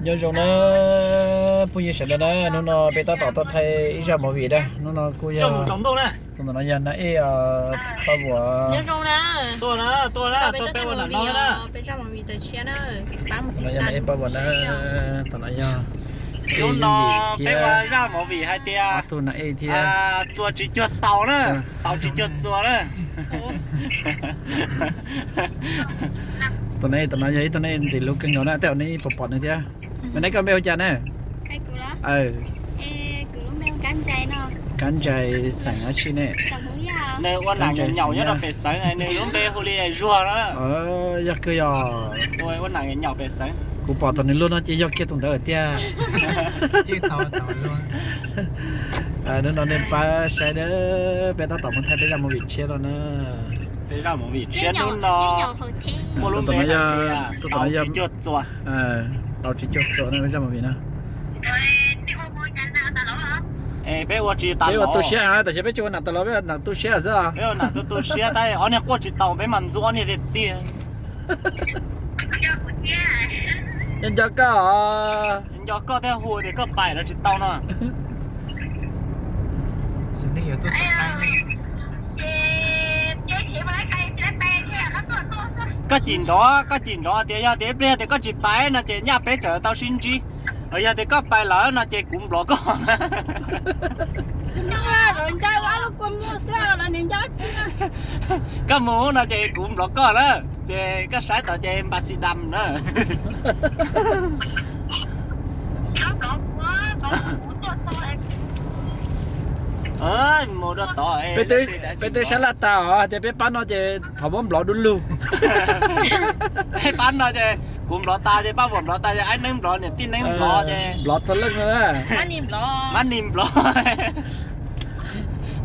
Nyob zoo na phooj ywg sawv daws na, hnub no peb tab tom tuaj thaij ib zaj movie na. Hnub no kuj yog, tus ntawm no yog Nab Ej Paj Vuam. Tus no yog Nab Ej Paj Vuam na, tus no yog Ej Yooj Yim thiab ob tug Nab Ej thiab. Tus Nab Ej, tus no yog ib tug Nab Ej ntxim hlub kawg nkaus na, tej zaum nej pom pom nws thiab. Nab Ej, koj npe hu cas na? Kab Ntsais xeem dab tsi ne? Nws ua nam nyaum nyaum nyob rau pem xeev, nws lub npe hu li Zuag na. Yog kawg yog. Ua nam nyaum nyaum pem xeev. Kuv pom thaum nws luag no ces yog kiag tus ntawd tiag. Hnub no nej pab saib na, peb tab tom mus thaij peb zaj movie tshiab no na. Peb zaj movie tshiab hnub no muaj lub npe, tus tom no yog tau tsis cuag txuas na, peb zaj movie na. Peb ua tsis tas, peb ua tu siab, tam sim peb tsis ua nam tas los, peb ua nam tu siab xwb. Peb ua nam tu tu siab tab ob niag quaj tsis tau, peb mas ntxub ob niag tiag tiag. Nco koj os. Nco koj thiab, hu tias koj pais los tsis tau no. Koj cim nrov, koj cim nrov tias yog tias ib pliag tias koj tsis pais no ces nyaj peb tseem tau sib ntsib. Yog tias koj pais lawm no ces kuv nplov koj. Koj mus no ces kuv nplov koj na, ces koj saib tod ces npas xi dam na. Peb twb saib laj tas os, tias peb pab no ces thov muab nplov du lug. Peb pab no ces kuv nplov tas ces Paj Vuam nplov tas ces Aib Neeb nplov, niam tij Neeb nplov ces nplov txhua leej no na. Mab Nis nplov.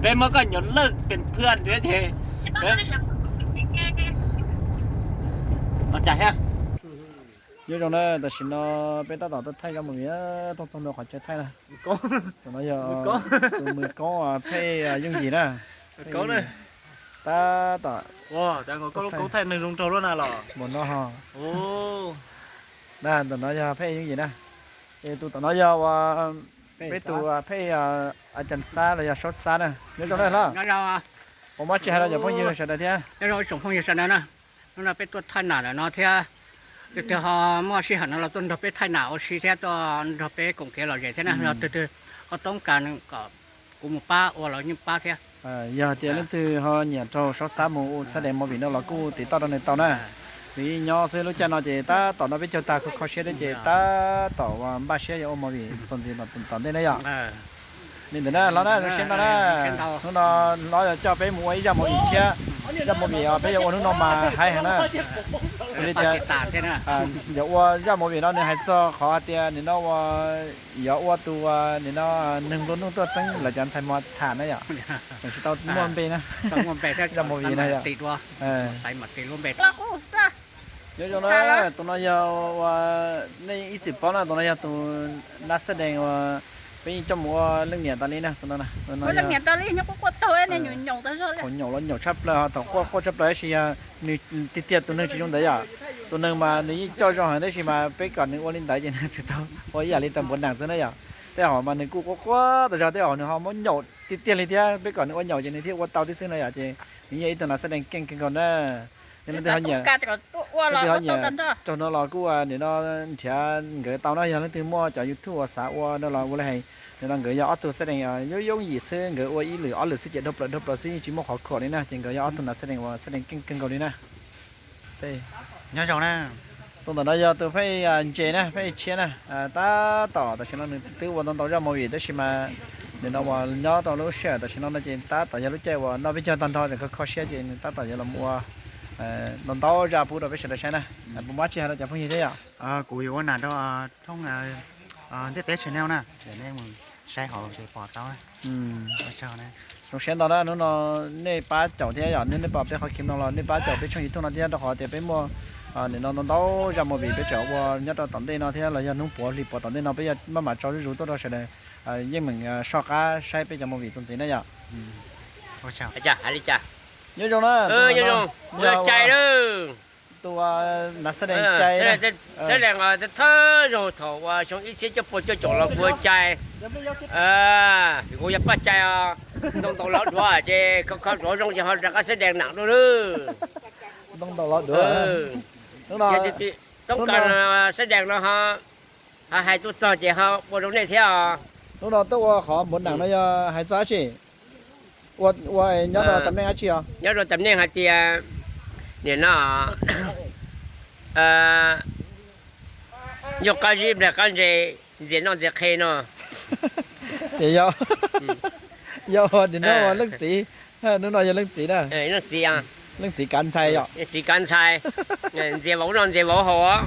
Peb muab koj nyuam lawj pes phwaj thiab ces cas thiab. Nyob zoo na, tam sim no peb tab tom tuaj thaij zaj movie, tuaj txog ntua qhov chaw thaij na. Tus no yog tus mus koob Phej Yooj Yim na. Tab tom koob thaij neeg zoo nraug luaj na los mus no ho. Na, tus no yog Phej Yooj Yim na. Es tus tom no yog ua peb tus Phej As Cas Xab los yog Saub Xab na. Nyob zoo na hlob. Puas muaj tsis hais rau cov phooj ywg sawv daws thiab? Nyob zoo ib tsoom phooj ywg sawv daws na. Hnub no peb tuaj thaij nam lawm no thiab, leej twg ho muaj sij hawm no los tuaj nrog peb thaij nam ua si thiab tuaj nrog peb koom kev lom zem thiab na. Yog leej twg ho toob kas kom kuv mus pab ua los yeej pab thiab. Yog tias leej twg ho nyiam rau Saub Xab mus ua Xab Dees movie no los kuj tiv toj rau nws tau na. Nws yeej nyob xwb, lub caij no ces tab tom noj peb caug tag kho kho siab thiab ces tab tom npaj siab yuav ua movie txuas ntxiv tom ntej na yom. Li ntawd na hlob na, zoo siab ntau na. Hnub no hlob yuav coj peb mus ua ib zaj movie tshiab. Zaj movie peb yuav ua hnub no mas hais heev na. Xws li tias yuav ua zaj movie no nws hais txog qhov hais tias nim no ua, yuav ua tus nim no neeg nplua nuj tuaj txeeb lawv cov ntxhais mos tham na yom. Tsis tau muaj npe na. Zaj movie no yom. Nyob zoo na, tus no yog ua, nej ib txwm paub na, tus no yog tus Nab Xab Dees uas peb yeej coj mus ua leej niam tas li na. Tus no, thaum nyaum los nyaum tshaj plaws, thaum quaj quaj tshaj plaws tab sis yog nws tiag tiag tus neeg tsis zoo ntawd yom. Tus neeg mas nws yeej coj zoo heev tab sis mas peb kom nws ua li ntawd ces nws tsis tau, ua ib yam li rau npuav nees xwb na yom. Tej zaum mas nws kuj quaj quaj tas zog, tej zaum nws ho muab nyaum tiag tiag li thiab, peb kom nws ua nyaum ces nws thiaj ua tau tib xwb no yom. Ces nws yog ib tug Nab Xab Dees keej kawg nkaus na. Yog leej twg ho nyiam, leej twg ho nyiam raug no los kuj nim no nrhiav nkawd tau na. Yog leej twg muaj cov YouTube uas xav ua no los ua li hais, nim no nkawd yog ob tug Xab Dees yooj yooj yim xwb, nkawd ua ib lwm ob lwm xwb ces dhau plaws dhau plaws xwb, yeej tsis muaj qhov khuam li na, ces nkawd yog ob tug Nab Xab Dees uas Xab Dees keej kawg nkaus li na. Nyob zoo na. Tus ntawm no yog tus Phej Ntses na, Phej Tshiab na. Tab tom tam sim no nws twb ua ntau ntau zaj movie tab sis mas nim no uas nyob rau lub sij hawm tam sim no no ces tab tom yog lub caij uas noj peb caug tag nrho tseem kho kho siab ces nws tab tom yuav los ua ntau ntau zaj pub rau peb sawv daws saib na. Puas muaj tsis hais rau cov phooj ywg thiab yom? Kuv yuav ua nam rau Thoob Ntiaj Teb channel na, nej mus saib hauv ces pom tau. Zoo siab ntau na, hnub no nej pab caum thiab yom, nej pom peb qhov clip no los nej pab caum peb tshooj YouTube no thiab, rau qhov tias peb muaj nim no ntau ntau zaj movie peb tseem ua nyob rau tom ntej no thiab los yog hnub puav hlis puav tom ntej no peb yuav maj mam tso zuj zus tuaj rau sawv daws yeej meem soj qab saib peb cov movie txuas ntxiv na yom. Nyob zoo na, nyob zoo, cai lawm. Tus nav xab dees cai, xab dees thawj zaug thaum uas xyoo ib txhiab cuaj pua cuaj caum los kuv ua cai. Kuv yog paj cai os, ntoo ntaus los duav ces kho kho duav zoo ces ho rov qab xab dees nam dua lawm. Ntoo ntaus los duav. Toob kas xab dees no ho hais tuaj txog ces ho ua zoo nej thiab os. Hnub no tuaj ua qhov npav nam no yog hais txog dab tsi? Ua nyob rau tam neej dab tsi os? Nyob rau tam neej hais tias nim no yog qab zib nplag qab ntse, ntxias noj ntxias qhe no. Ces yog, yog nim no ua leej txiv, hnub no yog leej txiv na. Leej txiv, leej txiv kav ntxhais yom. Txiv kav ntxhais, ntxias vauv noj ntxias vauv haus,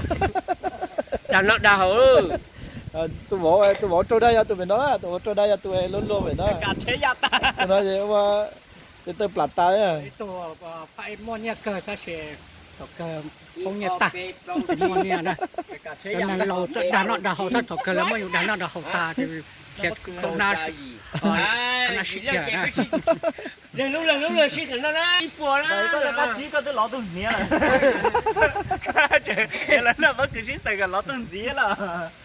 dag noj dag haus. Tus vauv, tus vauv raug dag yog tus pem no, tus vauv raug dag yog tus luag luag pem no. Tus no ces ua, ces tawg plam tas. Muaj nyiaj kawg tab sis thaum kawg poob nyiaj tag, muaj nyiaj na. Cov neeg laus dag noj dag haus tab thaum kawg lawv muab yus dag noj dag haus tag ces khiav khau na, khau na sib kiag na. Leej lub leej lub sib kawm noj na ib puas na. Koj twb lov tug hniav lawm. Lawv noj pob kws sib xaws kom lov tug ntxiv lawm.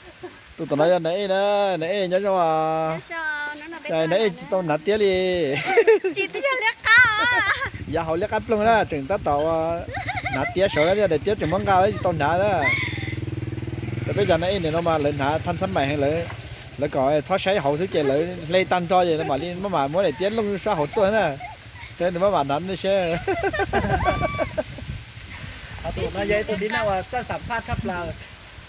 Tus tom no yog Nais Ej na, Nais Ej nyob zoo os. Nais Ej tsis tau hnav tiab li. Yav hauv liab qab ploog na, tseem tab tom ua hnav tiab sawv thiab, daim tiab tseem muab nqa tsis tau hnav na. Cov peb cov Nais Ej nim no mas lawv hnav thaj xab mais heev, lawv kom txhob saib hauv xwb ces lawv hle tag nrho ces mam li maj mam muab daim tiab looj sab hauv tuaj na. Thiab nws maj mam hnav nej saib. Tus no yog ib tug tib neeg uas txawj xam phaj tshaj plaws.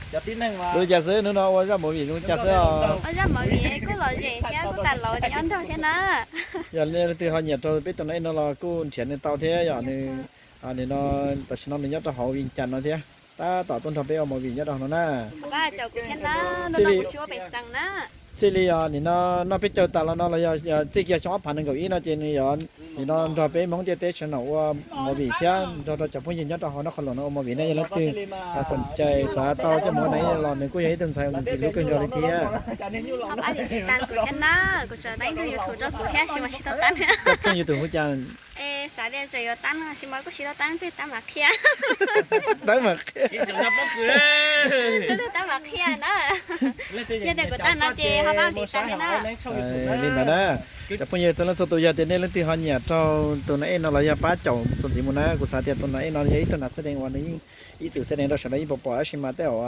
Cov tib neeg ua li cas xwb, hnub no ua zaj movie zoo li cas xwb os? Ua zaj movie kuj lom zem thiab kuj tas laus ces nyob nrog thiab na. Yog leej twg ho nyiam rau peb tus Nais Ej no los kuj nrhiav nws tau thiab yom. Nws nim no, tam sim no nws nyob rau hauv Vias Cas no thiab, tab tom tuaj nrog peb ua movie nyob rau hauv no na. Txij li, txij li yog nim no noj peb caug tas los no los yog txij kiag xyoo ob phav nees nkaum ib no ces nws yog nim no nrog peb Hmoob ntiaj teb sawv daws ua movie thiab nrog rau cov phooj ywg nyob rau hauv Nab Qhoos Loos no ua movie na. Yog leej twg xom cai xav tau coj mus ua Nais Ej los nws kuj yog ib tug ntxhais uas ntxim hlub kawg nkaus li thiab. Thiab na, kuv tseem tab ib tug YouTube rau kuv thiab, tsis mas tsis tau tab. Koj tshooj YouTube hu cas? Xav tias tseem yuav tab no, tsis mas kuj tsis tau tab, twb tab mam qhia. Tab mam qhia. Twb tab mam qhia na. Yog tias kuv tab no ces ho pab tiv tas na. Li ntawd na, cov phooj ywg txhua leej txhua tus, yog tias nej leej twg ho nyiam rau tus Nais Ej no los yog pab caum txuas ntxiv mus na, kuv xav tias tus Nais Ej no yog ib tug nav xab dees uas nws yeej ib txwm xab dees rau sawv daws yeej pom pom, tab sis mas tej zaum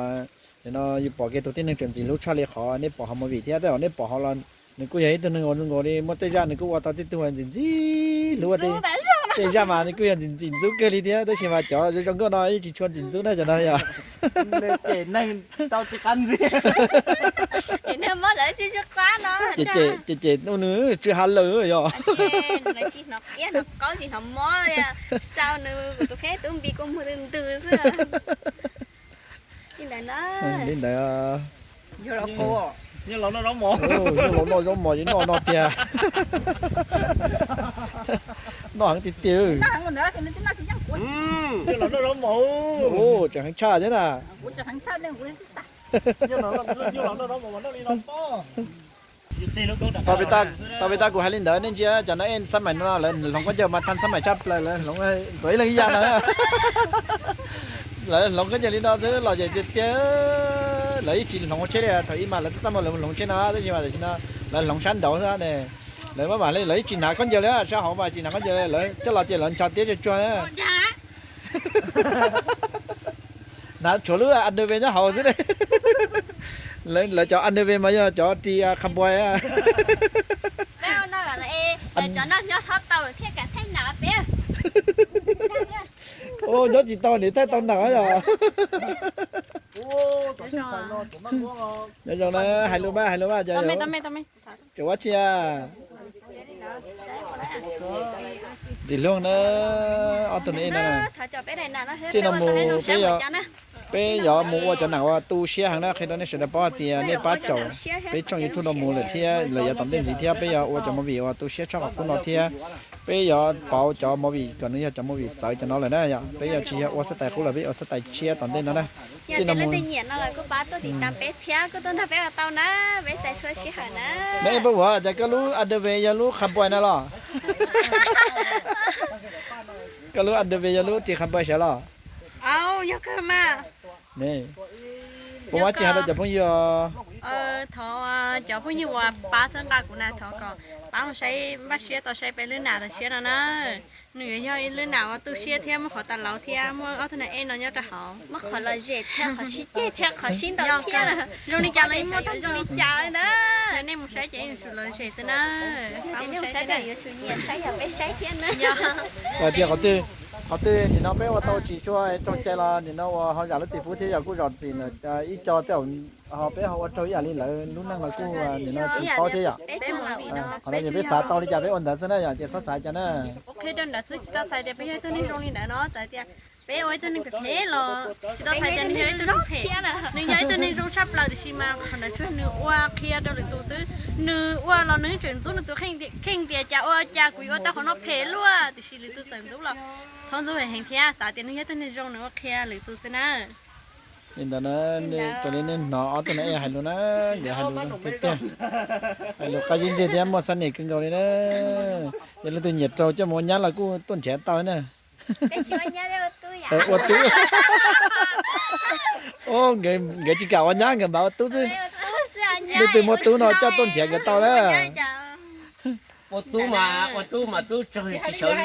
nim no yus pom kiag tus tib neeg tseem ntxim hlub tshaj li qhov nej pom hauv movie thiab, tej zaum nej pom hauv los nws kuj yog ib tug neeg uas zoo nkaus li muaj tej zaj nws kuj ua tau tej tug ntxim ntxim hlub, tej zaj mas nws kuj yog ntxim ntxim ntxub kawg li thiab, tab sis mas cov zoo zoo nkauj no yeej tsis tshua ntxim ntxub na cov no yog. Cem neeg tau tsis qab ntxiv. Cem neeg mob lawv tsis tsis qab no. Cem cem nws tsw ha lawm yog. Lawv tsis hnov iab hnov qaub tsis hnov mob li. Xav nws kuv tus kheej tub npis kuj muag ntws ntws xwb. Li ntawd na. Li ntawd. Yog laus noj zaub mov, yog laus noj zaub mos yeej noj no tiag. Noj heev tiag tiag. Tseem heev tshaj thiab na. Tau peb tag kuv hais li ntawd nej ntsia cov Nais Ej xab mais no lawv hloov khaub ncaws mas thaj xab mais tshaj plaws, lawv hloov tuav ib leeg ib yam no. Lawv hloov khaub ncaws li no xwb los ces tiag tiag. Lawv yeej tsis hloov tsheb li, thaum ub mas lawv txaj muag lawv mus hloov tsheb no, tab sis mas tam sim no lawv hloov sab nraud xwb ne. Lawv maj mam li, lawv yeej tsis hnav khaub ncaws li, sab hauv mas tsis hnav khaub ncaws li, lawv coj los ces lawv ncho tiab tsuag tsuag. Hnav tshuav lub underwear nyob hauv xwb ne. Lawv cov underwear mas yog cov ris khas npais. Nyob tsis tau niam thaij tau nas yog. Nyob zoo na, hais lus mas hais lus mas. Tseem ua tsi a? Ntxim hlub na, ob tug Nais Ej no. Txij no mus peb, peb yuav mus ua cov nam uas tu siab heev na, qhia rau nej sawv daws paub hais tias nej pab caum peb tshooj YouTube no mus lawm thiab lawm yav tom ntej ntxiv thiab peb yuav ua cov movie uas tu siab tshaj qhov qub no thiab. Peb yuav pauv cov movie kom nws yog cov movie txawv cov no lawm na, yog peb yuav tsis yog ua xab tais qub lawm, peb ua xab tais tshiab tom ntej no na. Txij no mus nyiam no los kuj pab tuaj tiv tas peb thiab kuj tuaj nrog peb ua tau na, peb txais txhua sij hawm na. Neb puas ua cas koj lub underwear yog lub khas npais na los? Koj lub underwear yog lub ris khas npais sav los? Au, yog kawg mas. Puas muaj tsis hais rau cov phooj ywg? Thov cov phooj ywg uas pab txhawb nqa kuv na, thov kom pab mus saib, npaj siab tau saib peb lub nam tam siab no na. Nws yuav yog ib lub nam uas tu siab thiab muaj qhov tas lauv thiab muaj ob tug nas ej no nyob rau hauv. Muaj qhov lom zem thiab qhov sib ceg thiab qhov sib ntaus thiab. Zoo li cas los yeej muaj tag zoo li cas na. Nej mus saib ces yeej tsum lom zem xwb na. Yuav tsum nyiam saib yog peb saib thiab na. Txawm tias qhov twg nim no peb ua tau tsis tshua raug cai los nim no ua ho zam lub txim pub thiab yog kuj zam txim ntawm ib co tej zaum ho peb ho ua raug ib yam li lawv lub neej los kuj nim no tsis paub thiab yom. Qhov no ces peb xav tau li cas peb ua ntawd xwb na yom, ces txhob xav cas na. Qhia rau ntawd xwb, tsis tau txhais tias peb yog ib tug neeg zoo li ntawd no, txhais tias peb ua ib tug neeg phem los tsis tau txhais tias nws yog ib tug neeg phem. Nws yog ib tug neeg zoo tshaj plaws tiam sis mas qhov ntawd tsuas nws ua qhia rau lwm tus xwb. Nws ua los nws tseem ntxub nws tus kheej tias cas ua cas kuv yuav ua tau qhov no phem luaj, tiam sis lwm tus txawm ntxub los txhob ntxub heev thiab, xav tias nws yog ib tug neeg zoo nws ua qhia lwm tus xwb na. Li ntawd na, raws li nej hnov ob tug nas ej hais lus na, nkawd hais lus tiag tiag, hais lus qab zib ntxiag thiab muaj xab nim kawg nkaus li na. Yog leej twg nyiam raug coj mus ua nyab los kuj tuaj nrhiav tau na. Ua tub. Nkawd tsis kam ua nyab, nkawd npam ua tub xwb. Leej twg muaj tub no coj tuaj nrhiav nkawd tau na. Ua tub mas, ua tub mas tub tsaug tsis sawv li.